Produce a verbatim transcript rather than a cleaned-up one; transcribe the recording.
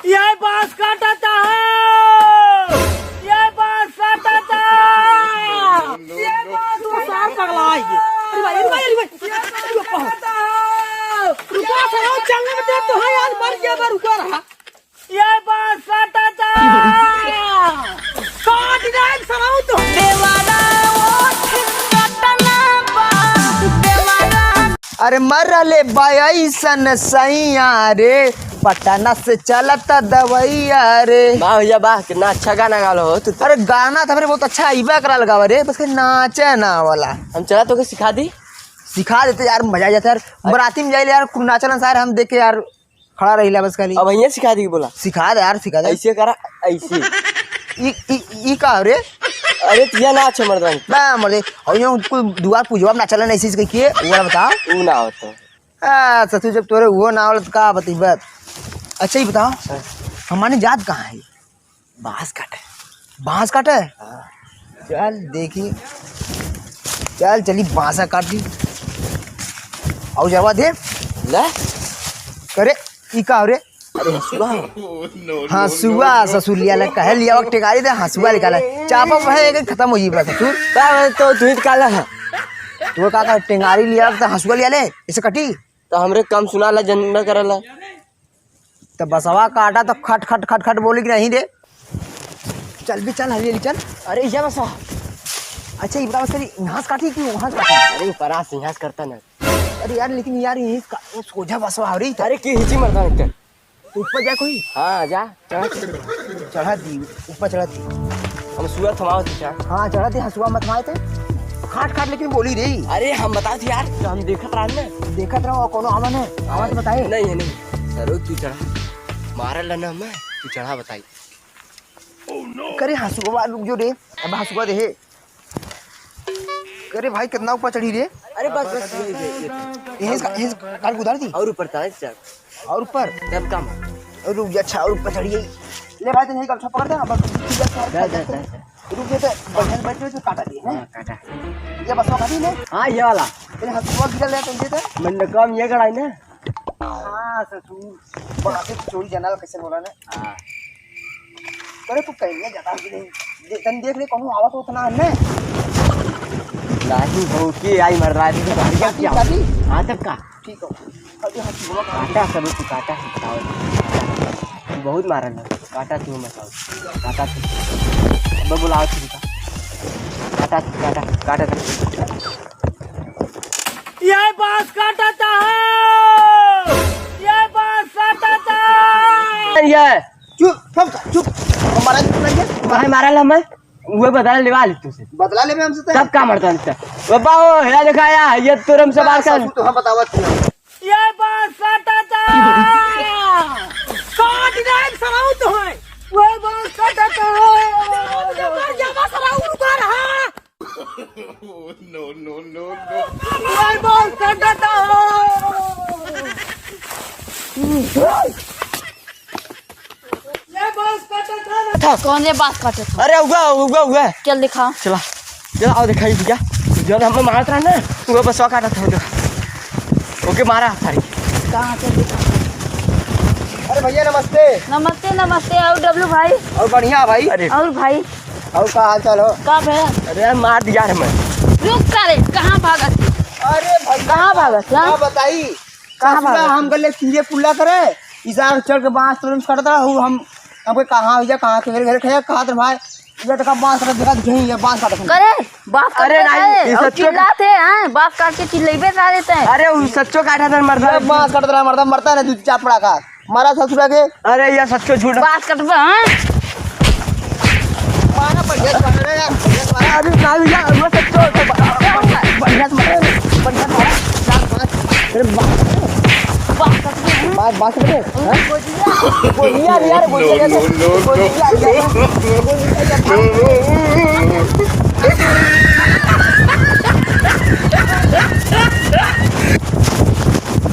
ये बांस काटता हो, ये बांस काटता। ये बांस तो सार पगला है ये। अरे भाई, अरे भाई, अरे भाई। ये बांस काटता हो। रुको, साला, चलने में दे तो है यार, मर गया, मर रुका रहा। ये बांस काटता। काट दे, साला, तो। देवारा ओठ कटना बा, देवारा। अरे मरले बा अइसन सैया रे, पटना से चलत दवैया रे। वाह भैया वाह, कितना अच्छा गाना गावल हो तू तो। अरे गाना तो हमरे बहुत अच्छा अइबे करा लगावा रे, बस के नाचे ना वाला। हम चला तोके सिखा दी। सिखा देते यार, मजा आ जाता यार। अरे बराती में जाइले यार, कुल नाचलन सारे हम देख के यार खड़ा रहिला बस खाली। अब हियाँ सिखा दी बोला। सिखा दे यार, सिखा दे। ऐसे करा, ऐसे। ई, ई, ई का हो रे? अरे तिया नाच है मर्दानी। बा मर्दे, और यूं कुल दुआर पूजवा में नाचलन ऐसे, ऐसे कहिए, वो वाला बताओ। ऊ ना होता। आ, ससुर जब तोरे वो ना होला तो का बतइबत? अच्छा, ई बताओ, हाँ। हमारे जात कहाँ है? बांस काटे। बांस काटे? हाँ। चल, देखी। चल, चली, बांसा काटी। आउ, जरवा दे। ले। करे, ई का हो रे? अरे, हंसुआ। हंसुआ, ससुर लिया ले, कहे लिया, वक्त टेंगारी दे, हंसुआ निकाले। चापा वह एक खत्म हो जी बा, ससुर। बा, तो तू ही काला है। तू का, का टेंगारी लिया, तो हंसुआ लिया ले, इसे कटी। तो हमरे काम सुना ला, जन न करला। तो बसवा काटा तो खट, खट, खट, खट बोली कि नहीं रे? चल भी चल, हली, हली चल। अरे, ये बसवा। अच्छा, इबरा बस करी, घास काटी क्यों? घास काटी। अरे, ऊपर आ, सिंहास करता ना। अरे यार, लेकिन यार, ये इसका, ये सोझा बसवा हो रही था। अरे, की हिची मरता है? तो ऊपर जा कोई। हाँ, जा, चढ़ा। चढ़ा दी, ऊपर चढ़ा दी। हम सुआ थमाओ दीचा। हाँ, चढ़ा दी, हंसुआ मत मारे थे। खाट, खाट लेकिन बोली रे। अरे, हम बता दी यार, तो हम देखत रहन ना। देखत रहो, कोनो आवा ना, आवा तो बताए। नहीं है, नहीं। सरो, तू चढ़ा। मारल ना मैं, तू चढ़ा बताई। करे हंसुआ, रुक जो रे। अब हंसुआ दे हे। करे भाई, कितना ऊपर चढ़ी रे? अरे बस, बस, ये, ये, ये। यहीं से, यहीं से काट के उतार दी। और ऊपर चढ़, चढ़। और ऊपर? तब काम। और रुक जा, अच्छा, और ऊपर चढ़िए। ले भाई, तो यहीं गमछा पकड़ दे, बस। जा, जा, जा, जा। रुक जा, तो बढ़िया से बैठ, बैठ, काटा दिए, हैं? हाँ, काटा। ये बस, काटी ले। हाँ, ये वाला। तेरे हंसुआ गिरा ले, तो ये तो। मन काम ये कढ़ाई ना। हाँ, ससुर। बाकी चोरी जनाल कैसे बोला ना? हाँ। अरे, तू कहीं नहीं जाता कि नहीं? दे-, तनी देख ले, कौनो आवत होत ना है ने? नहीं हो, के आई मर रहा है, तू बाहर क्या काटी, क्या? काटी? हाँ, तब का? ठीक हो। अरे, हाँ, तू बोला ना। काटा सब, तू काटा है, बताओ। तू बहुत मारल है, काटा तू, बताओ। काटा तू। अब बुलाओ, तू का। काटा तू, काटा, काटा तू। ये बांस काटता हो, ये बांस काटता। ये चुप, चुप, चुप। हमारा नहीं सुनाइए। काहे मारल हमें? उहे बदला लेवा ली तुझसे। बदला लेवे हमसे तो। तब का मरता नहीं? बाबा, ओ, हेला दिखाया, ये तुरम से बात कर। तो हम बतावत नहीं। ये बांस काटता। काट दे, सराऊ तो है। वो बांस काटता है। जमा, जमा, सराऊ रुका रहा। No, no, no, no। ये बांस काटता हो। ये बांस काटता हो। कौन ये बांस काटता हो? अरे, उगा, उगा, उगा। चल दिखा। चला, चला, आओ दिखाई भैया। जौन हमें मारत रहा ना, वो बसवा काटत हो। ओके, मारा सारी। कहाँ से दिखा? अरे भैया, नमस्ते। नमस्ते, नमस्ते। और डब्लू भाई? और बढ़िया भाई। अरे। और भाई? और का हाल चाल हो? का भैया? अरे यार, मार दिया रे मैं। रुक सारे, कहाँ भागत? अरे भाई, कहाँ भागत, हाँ? का बताई? कहाँ ससुरा भागत? हम गले कीड़े पुल्ला करे, इसार चढ़ के बांस तोड़े में काटता हूँ हम। हमके कहाँ भैया, कहाँ के घर, घर खाया, कहाँ तेरे भाई? ये तो का बांस काटत देखा, दिखे ही ये बांस काटत हूँ। करे, बांस काटत अरे नहीं, है, ये और सच्चो चिल्लाते हैं, बांस काट के चिल्लाइबे सारे ते। अरे, उ सच्चो काटा था मरदा। ये बांस काटत रहा, मरदा मरता नहीं, दू चार पड़ा का। मारा ससुरा के। अरे, ये सच्चो झूठ। बात करबा, हाँ? मारा बढ़िया से मारा रे यार, बढ़िया से मारा। अरे, ना भैया, वो सच्चो, बढ़िया से मारा रे, बढ़िया से मारा। अरे, बात, बात करबा, हाँ? बात, बात करबे, हाँ? गोजिया रे यार, गोजिया रे। No, no, no, no। गोजिया रे यार, गोजिया रे यार।